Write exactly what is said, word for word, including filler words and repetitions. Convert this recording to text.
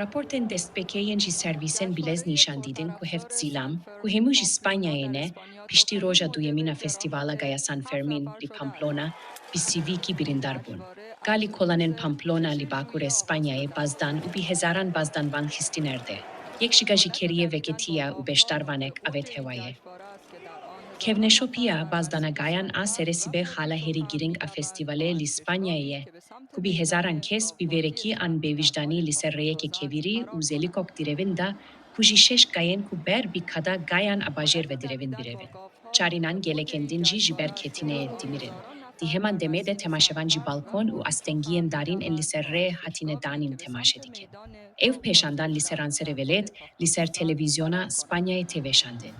Raportên destpêkê yên ji servîsên bilez nîşan didin ku heft zîlam, ku hemû ji Spanyayê ne, piştî roja duyemîn a Festîvala Gaya San Fermîn li Pamplona bi sîvîkî birîndar bûn. Kalî kolanên Pamplona li bakurê Spanyayê baz dan û bi hezaran bazdanvan xistin erdê. Yek ji ga jî keriyê veketî ya û beşdarvanek avêt hewayê. Kevneşopiya bazdana gayan a serê sibê xala herî girîng a festîvalê li Spanyayê ye, ku bi hezaran kes bi vêrekî an bêwijdanî li ser rêyeke kevirî û zelikok direvin da, ku ji şeş gayên ku ber bi kada gayan a bajêr ve direvin birevin. Çarînan gelekên din jî ji ber ketinê dimirin. Di heman demê de temaşevan ji balkon û astengiyên darîn ên li ser rê hatine danîn temaşe dikin. Ev pêşandan li seranserê welêt li ser televîzyona Spanyayê tê veşandin.